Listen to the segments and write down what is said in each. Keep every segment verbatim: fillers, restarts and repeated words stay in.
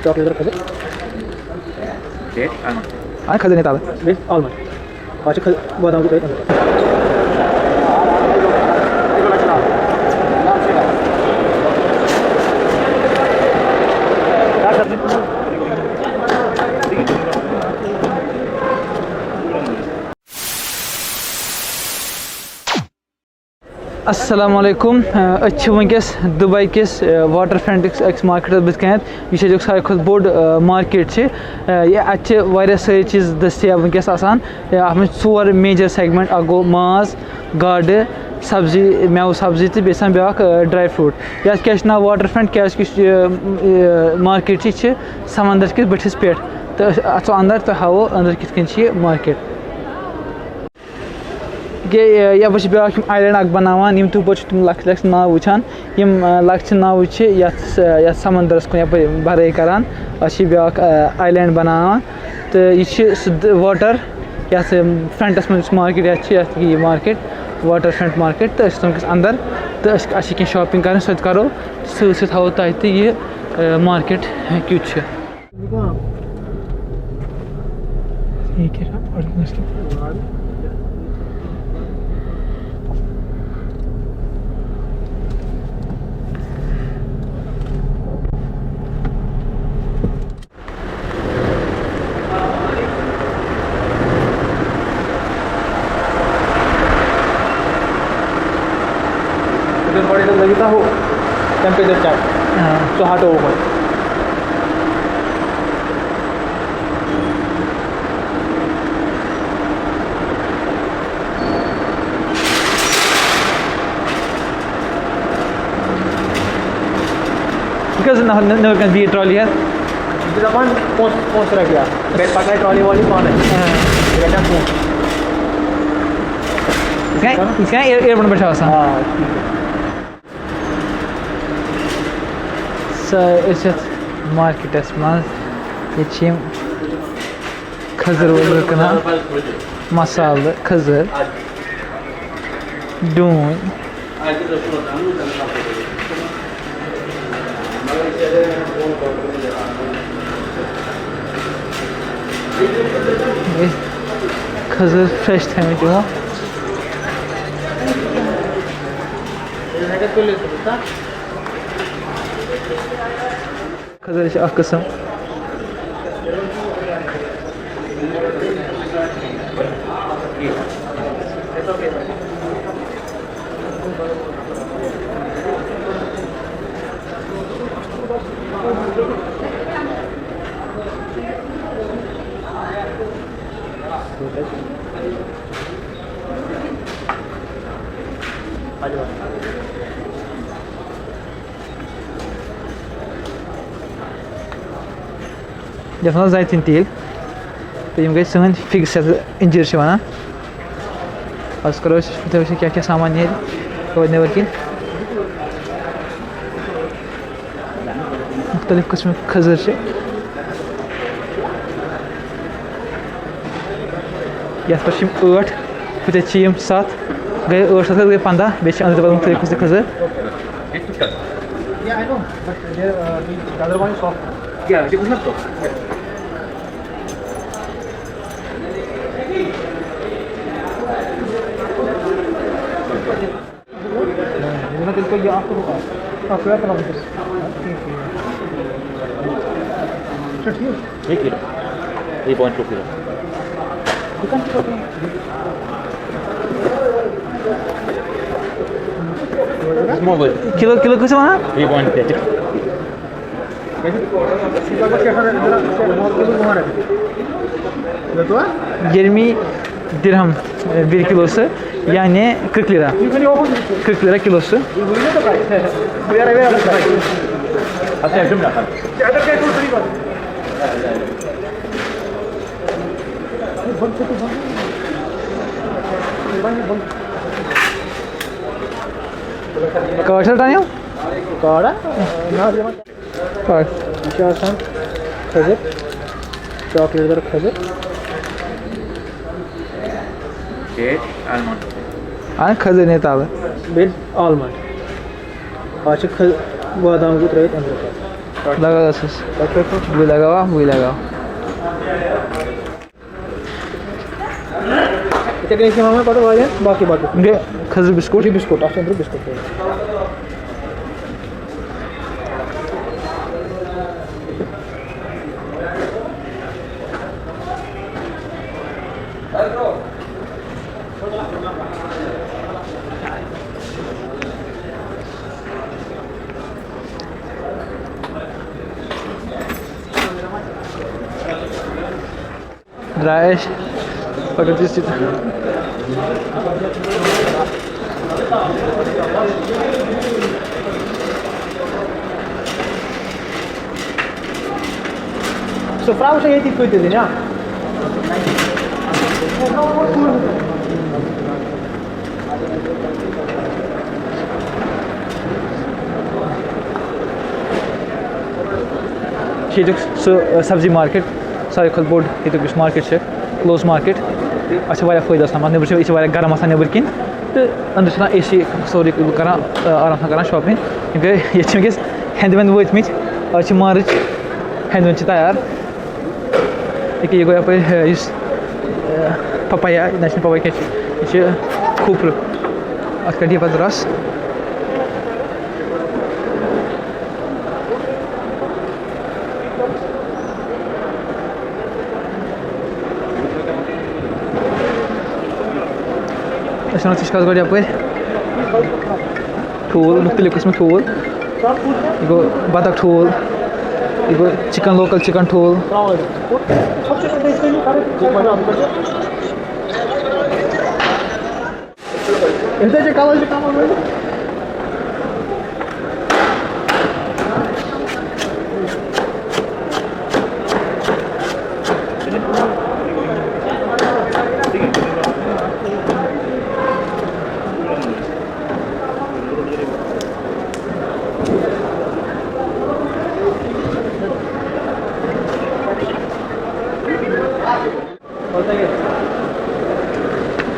Chocolate کھٔزٕر۔ ٹھیٖک، اَنُن۔ اَنُن کھٔزٕر نِتالہٕ۔ بیٚیہِ آلمنٛڈ۔ پَتہٕ چھِ کھٔ-، بادام تہِ ترٲوِتھ أنٛدرٕ۔ السلام علیکم۔ أسۍ چھِ وٕنکیٚس دُبے کِس واٹر فرنٹ کِس أکِس مارکیٹَس بٕتھِ کَنٮ۪تھ۔ یہِ چھِ اَتیُک ساروی کھۄتہٕ بوٚڑ مارکیٹ چھِ۔ یہِ، اَتہِ چھِ واریاہ سٲری چیٖز دٔستیاب وٕنکیٚس آسان۔ اَتھ منٛز چھِ ژور میجر سیگمنٹ، اَکھ گوٚو ماز، گاڈٕ، سبزی، مٮ۪وٕ سبزی تہٕ بیٚیہِ چھِ آسان بیٛاکھ ڈراے فروٹ۔ یَتھ کیٛاہ چھِ ناو واٹر فرنٹ؟ کیٛازِکہِ یُس یہِ مارکیٹ چھِ، یہِ چھِ سمندر کِس بٔٹھِس پٮ۪ٹھ۔ تہٕ أسۍ اَژو اندر تہٕ ہاوو أنٛدرٕ کِتھ کٔنۍ چھِ یہِ مارکیٹ۔ یہِ، یہِ، یَپٲرۍ چھِ بیٛاکھ یِم آیلینڈ اَکھ بَناوان، یِم تُہۍ پٲٹھۍ چھِو تِم لۄکٕٹۍ لۄکٕٹۍ ناوٕ وٕچھان۔ یِم، آ، لۄکچہِ ناوٕ چھِ یَتھ، آ، یَتھ سَمندرَس کُن یَپٲرۍ بَرٲے کَران۔ اَتھ چھِ بیٛاکھ، آ، آیلینڈ بَناوان۔ تہٕ یہِ چھِ سُہ د-، واٹَر یَتھ، آ، فرٛنٛٹَس منٛز یُس مارکیٹ یَتھ چھِ، یَتھ یہِ مارکیٹ، واٹَر فرٛنٛٹ مارکیٹ۔ تہٕ أسۍ چھِ وٕنکیٚس اَندَر تہٕ أسۍ، اَسہِ چھِ کینٛہہ شاپِنٛگ کَرٕنۍ، سۄ تہِ کَرو۔ سۭتۍ سۭتۍ ہاوو تۄہہِ تہِ یہِ، آ، مارکیٹ کیُتھ چھُ۔ یہ کیا ہے؟ ادھر بڑے تو لگتا ہو، ٹیمپریچر چیک، ہاں۔ So hot over. یہِ کیٛاہ زَن نہ-، نہ-، نٔو کانٛہہ بیٚیہِ ٹرالی ہٮ۪تھ؟ یہِ چھِ دَپان پانٛژھ، پانٛژھ رۄپیہِ اَتھ۔ بیٚیہِ پَکنایہِ ٹرالی والی پانَے۔ ہاں۔ یہِ رَٹہِ اَتھ پونٛسہٕ۔ یہِ چھُنہ، یہِ چھُنہ اِیر-، اِیرپورٹَن پٮ۪ٹھ چھُ آسان؟ آ، ٹھیٖک۔ سا، أسۍ چھِ یَتھ مارکیٹَس منٛز۔ ییٚتہِ چھِ یِم کھٔزٕر ؤزٕر کٕنان، مصالہٕ، کھٔزٕر، ڈوٗنۍ۔ بیٚیہِ کھٔزٕر fresh تھٲیمٕتۍ یِمو۔ کھٔزٕر چھِ اَکھ قٕسٕم۔ یَتھ وَنان زیتون تیٖل۔ تہٕ یِم گٔے سٲنۍ figs، یَتھ اِنجیٖر چھِ وَنان۔ آز کَرو أسۍ وٕچھو، وٕچھو کیٛاہ کیٛاہ سامان نیرِ توتہِ نٮ۪بَر کِنۍ۔ مُختٔلِف قٕسمٕکۍ کھٔزٕر چھِ۔ یَتھ پٮ۪ٹھ چھِ یِم ٲٹھ، ہُتٮ۪تھ چھِ یِم سَتھ، گٔے ٲٹھ، سَتھ گٔے پنٛداہ، بیٚیہِ چھِ أنٛدرٕ بدل مُختٔلِف قٕسمٕکۍ کھٔزٕر۔ یہ کلو، یہ پانچ سو کلو۔ کلو، کلو کۭژ وَنان؟ یہ پانچ سو۔ ییٚرمی درہم، ٲں، بیٚیہِ کِلوٗ سُہ، یعنی کٕرٛکھ لیٖرا، کٕرٛکھ لیٖرا کِلوٗ سُہ۔ کٲشِر ٹایم؟ کارا؟ نہ حظ، یِمَن۔ آ۔ یہِ چھِ آسان کھٔزٕر، چاکلیٹ دار کھٔزٕر۔ ٹھیٖک، آلمنڈ۔ آ، کھٔزٕر نے تَلہٕ۔ بیٚیہِ آلمنڈ۔ اَتھ چھِ کھٔ-، بادام زٕ ترٲوِتھ أنٛدرٕ پَتہٕ۔ لگاو ٲسَس۔ بٕے لگاوا، بٕے لگاو۔ یِتھَے کٔنۍ چھِ یِوان وۄنۍ پَتہٕ واریاہ باقٕے باقٕے۔ گٔے کھٔزٕر بِسکوٗٹ۔ یہِ چھِ بِسکوٗٹ، اَتھ چھِ أنٛدرٕ بِسکوٗٹ تھٲوِتھ۔ درٛاے أسۍ، پَکان چھِ أسۍ ییٚتہِ۔ سُہ پرٛاو چھا ییٚتی کۭتِس دِنۍ، ہا؟ چھِ ییٚتیُک سُہ، ٲ، سبزی مارکیٹ، ساروی کھۄتہٕ بوٚڑ ییٚتیُک یُس مارکیٹ چھِ، کٕلوز مارکیٹ۔ اَتھ چھِ واریاہ فٲیدٕ آسان، مطلب، نیٚبرٕ چھِ، یہِ چھِ واریاہ گرم آسان نیٚبٕرۍ کِنۍ، تہٕ أنٛدرٕ چھِ آسان اے سی، سورُے کران، ٲ، آرام سان کران شاپِنٛگ۔ یِم گٔے، ییٚتہِ چھِ وٕنکیٚس ہٮ۪نٛدٕ وٮ۪نٛدٕ وٲتۍ مٕتۍ، آز چھِ مارٕچ، ہٮ۪نٛدٕ وٮ۪نٛدٕ چھِ تیار۔ ییٚکیٛاہ، یہِ گوٚو یَپٲرۍ، ٲ، یُس، ٲ، پَپایا، نہ، یہِ چھِنہٕ پَپایا کینٛہہ، یہِ چھِ کھوٗپرٕ۔ اَتھ کَڑِ یہِ پَتہٕ رَس۔ أسۍ اَنو ژٕ چھِ کَتھ گۄڈٕ یَپٲرۍ ٹھوٗل، مُختٔلِف قٕسمٕکۍ ٹھوٗل۔ یہِ گوٚو بطخ ٹھوٗل، یہِ گوٚو چِکَن، لوکَل چِکَن ٹھوٗل۔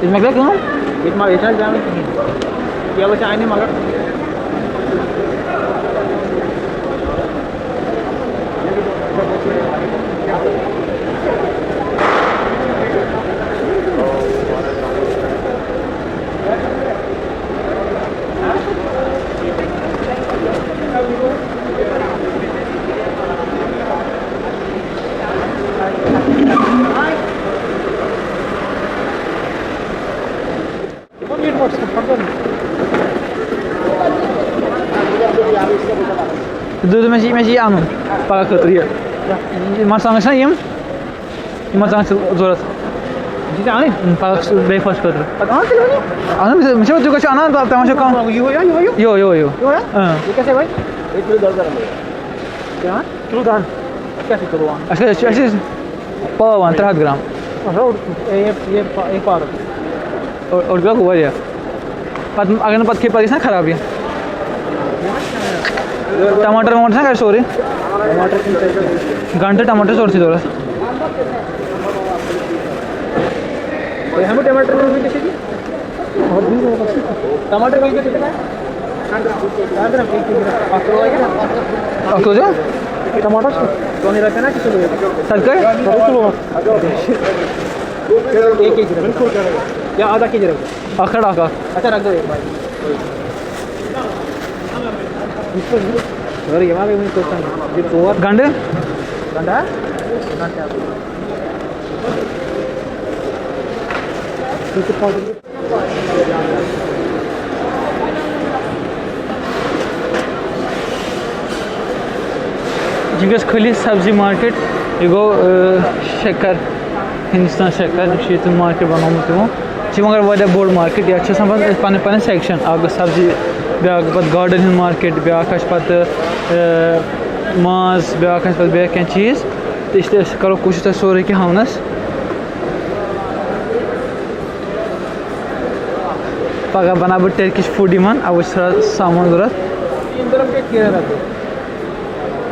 ییٚتہِ مۄکلیٛا کٲم؟ ییٚتہِ ما-، ییٚتہِ چھَنہٕ اَسہِ زینُن کِہیٖنۍ۔ کیلہٕ چھِ اَنٕنۍ مگر۔ دوٚپ مےٚ چھِ، مےٚ چھِ یہِ اَنُن پَگاہ خٲطرٕ یہِ۔ یہِ مَرژٕوانٛگَن چھِنہ یِم، یِم مَرژٕوانٛگَن چھِ ضوٚرَتھ۔ یہِ چھِ اَنٕنۍ؟ اَہَن، پَگاہ چھُ breakfast خٲطرٕ۔ پَتہٕ اَنَن تیٚلہِ وۄنۍ یہِ؟ اَہَن، مےٚ چھِ، مےٚ چھِ تُہۍ کَتہِ چھِو اَنان؟ تَتھ، تَتھ ما چھو کانٛہہ؟ یِہوٚے یا، یِہوٚے یہِ؟ یِہوٚے، یِہوٚے، یِہوٚے۔ اۭں۔ یہِ کیٛاہ چھِ وۄنۍ؟ یہِ کِلوٗ دَہ گرام۔ کیٛاہ؟ کِلوٗ دَہ؟ اَسہِ کیٛاہ چھِ کِلوٗ اَنُن؟ اَسہِ، اَسہِ، اَسہِ چھِ پاو اَنُن ترٛےٚ ہَتھ گرام۔ اچھا، اوٚڑ، اے، اے، اے پا-، اے پارُک۔ اوٚڑ، اوٚڑ کِلوٗ گوٚو واریاہ۔ پَتہٕ اگر نہٕ پَتہٕ کھیٚیہِ، پَتہٕ گژھِ نا خراب یہِ۔ ٹماٹر وماٹر چھُنہ گرِ سورُے؟ ٹماٹر چھُنہٕ تۄہہِ کینٛہہ۔ گنڈٕ، ٹماٹر، سورُے چھُ ضوٚرَتھ۔ تُہۍ ہٮ۪مو ٹماٹر وٕنکیٚس ییٚتی؟ ٹماٹر کۭتِس چھِ؟ اَکھ کِلوٗ چھا؟ ٹماٹر چھُ؟ ژۄنٕے رۄپیہِ نا چھِ کِلوٗ ییٚتہِ؟ تَتہِ کٔہۍ؟ رۄپیہِ کِلوٗ۔ ایک کے جی رۄپیہِ۔ یا آدھا کے جی رۄپیہِ۔ اَکھ ہَتھ اَکھ اَکھ۔ اچھا، رکھ دو ایک بار۔ ورٕ یِوان گٔے وٕنہِ توٚتام۔ یہِ ژور۔ گنڈٕ؟ گنڈٕ ہا؟ وٕنکیٚس کھُلہِ سبزی مارکیٹ۔ یہِ گوٚو، ٲ، شکر، ہندوستان شکر، یہِ چھُ ییٚتہِ مارکیٹ بنومُت تِمو۔ یہِ چھِ مگر واریاہ بوٚڑ مارکیٹ۔ یَتھ چھِ آسان پَتہٕ پَنٕنۍ پَنٕنۍ سیکشن۔ اَکھ گوٚو سبزی، بیٛاکھ گوٚو پَتہٕ گاڈن ہُنٛد مارکیٹ، بیٛاکھ حظ چھِ پَتہٕ، ٲ، ماز، بیٛاکھ حظ چھِ پَتہٕ بیٛاکھ کینٛہہ چیٖز۔ تہٕ أسۍ تہِ، أسۍ کَرو کوٗشِش تۄہہِ سورُے کینٛہہ ہاونَس۔ پگاہ بناو بہٕ Turkish food یِمن، اَوَے چھُ تھوڑا سامان ضوٚرَتھ۔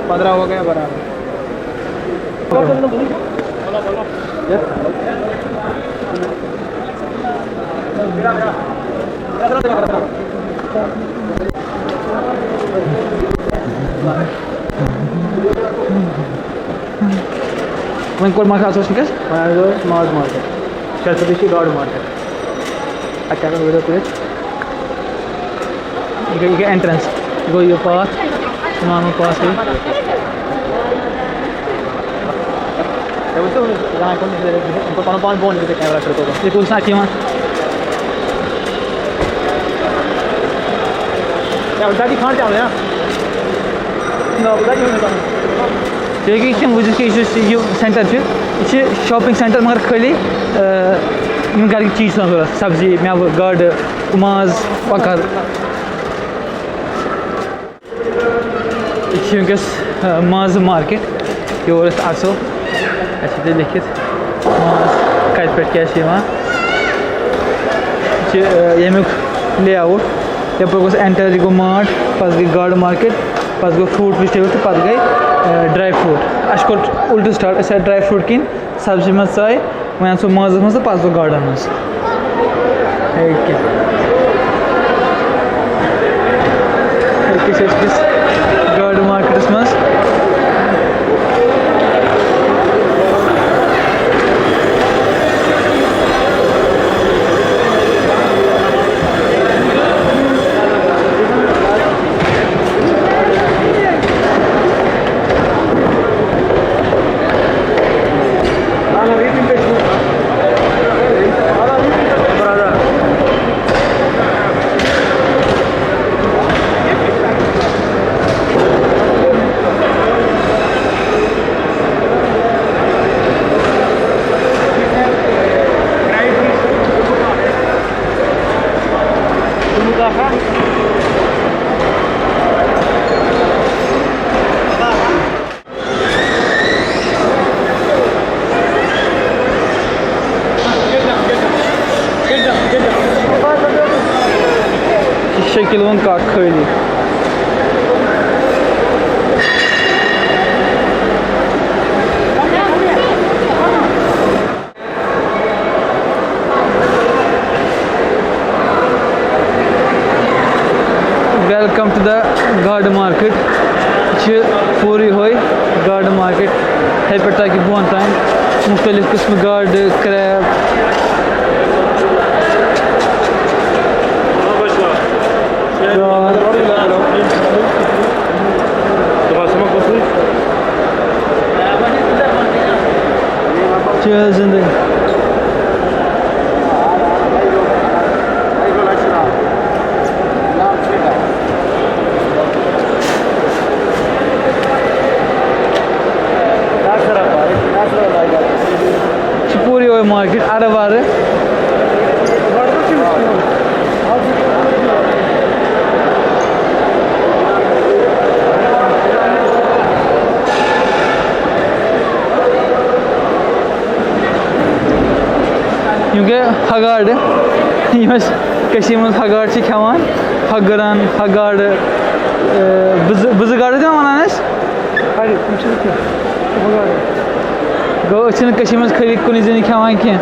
پندرہ ہو گیا برابر۔ وۄنۍ کوٚر مارکیٹ، اَتھ اوس وٕنکیٚس؟ وۄنۍ حظ اوس ماز مارکیٹ، شیٚے سَتتھ چھِ گاڈٕ مارکیٹ۔ اَتہِ ہٮ۪کو ویٖڈیو تُلِتھ۔ یہِ گٔے، یہِ گٔے اٮ۪نٹرٛنس، یہِ گوٚو یہِ پاتھ، اِمام پاتھ گوٚو۔ تۄہہِ وٕچھو، یہِ کوٚر پَنُن پان بۄن، یہِ کیمرا چھُ کوٚرمُت۔ یہِ کوٚر سُہ اَتہِ یِوان۔ یا، دادی کھنٛڈ چاونہٕ، یا؟ نہ، بہٕ دادی وَنہٕ تۄہہِ۔ تُہۍ ہیٚکِو یِتھ کٔنۍ وٕچھِتھ کہِ یُس یہِ سٮ۪نٹَر چھُ، یہِ چھِ شاپِنٛگ سٮ۪نٹَر مگر خٲلی، آ، یِم گَرٕکۍ چیٖز چھِ آسان ضوٚرَتھ، سبزی، مٮ۪وٕ، گاڈٕ، ماز، کۄکَر۔ یہِ چھِ وٕنکیٚس، آ، مازٕ مارکیٹ۔ یور أسۍ اَژو، اَسہِ چھِ ییٚتہِ لیٚکھِتھ ماز کَتہِ پٮ۪ٹھ کیٛاہ چھِ یِوان۔ یہِ چھِ، آ، ییٚمیُک لے آوُٹ۔ یَپٲرۍ گوٚژھ اٮ۪نٹَر، یہِ گوٚو ماٹ، پَتہٕ گٔے گاڈٕ مارکیٹ، پَتہٕ گوٚو فروٗٹ ویجٹیبل تہٕ پَتہٕ گٔے، آ، ڈرٛاے فروٗٹ۔ اَسہِ کوٚر اُلٹہٕ سٹاٹ، أسۍ آے ڈرٛاے فروٗٹ کِنۍ۔ سبزی منٛز ژاے، وۄنۍ اژو مازس منٛز تہٕ پتہٕ گوٚو گاڈن منٛز۔ أکہِ۔ أکِس أکِس گاڈٕ مارکیٹس منٛز۔ شکیل ووٚن کاک خٲلی۔ Welcome to the گاڈٕ مارکیٹ۔ یہِ چھِ پوٗرٕ یِہوٚے گاڈٕ مارکیٹ، ہیٚرِ پٮ۪ٹھ تاکہِ بۄن تام مُختٔلِف قٕسمٕکۍ گاڈٕ، کرٛیب، کرٛاو۔ چھِ زِندٕ۔ چھِ پوٗرٕ یِہوٚے مارکیٹ اَرٕ وَرٕ۔ یِم گٔے ہگاڑٕ، یِم أسۍ کٔشیٖرِ منٛز ہگاڑٕ چھِ کھٮ۪وان، ہگرَن، ہگاڑٕ، اے، بٕزٕ، بٕزٕ گاڑٕ تہِ وَنان أسۍ۔ اَدٕ، تِم چھِنہٕ کینٛہہ، تِم ہگاڑٕ۔ گوٚو، أسۍ چھِنہٕ کٔشیٖرِ منٛز خٲلی کُنُے زٔنی کھٮ۪وان کینٛہہ۔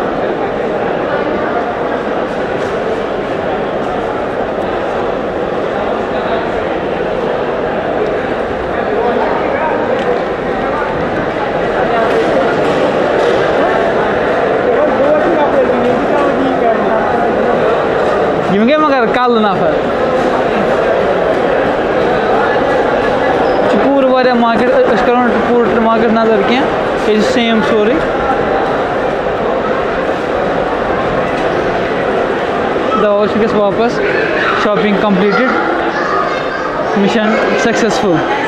یِم گٔے مگر کَلہٕ نفر۔ چھُ پوٗرٕ واریاہ مارکیٹ، أ-، أسۍ کَرو نہٕ پوٗرٕ مارکیٹ نظر کینٛہہ، ییٚتہِ چھُ same سورُے۔ دَوا چھِ وٕنکیٚس واپَس، shopping completed, mission successful۔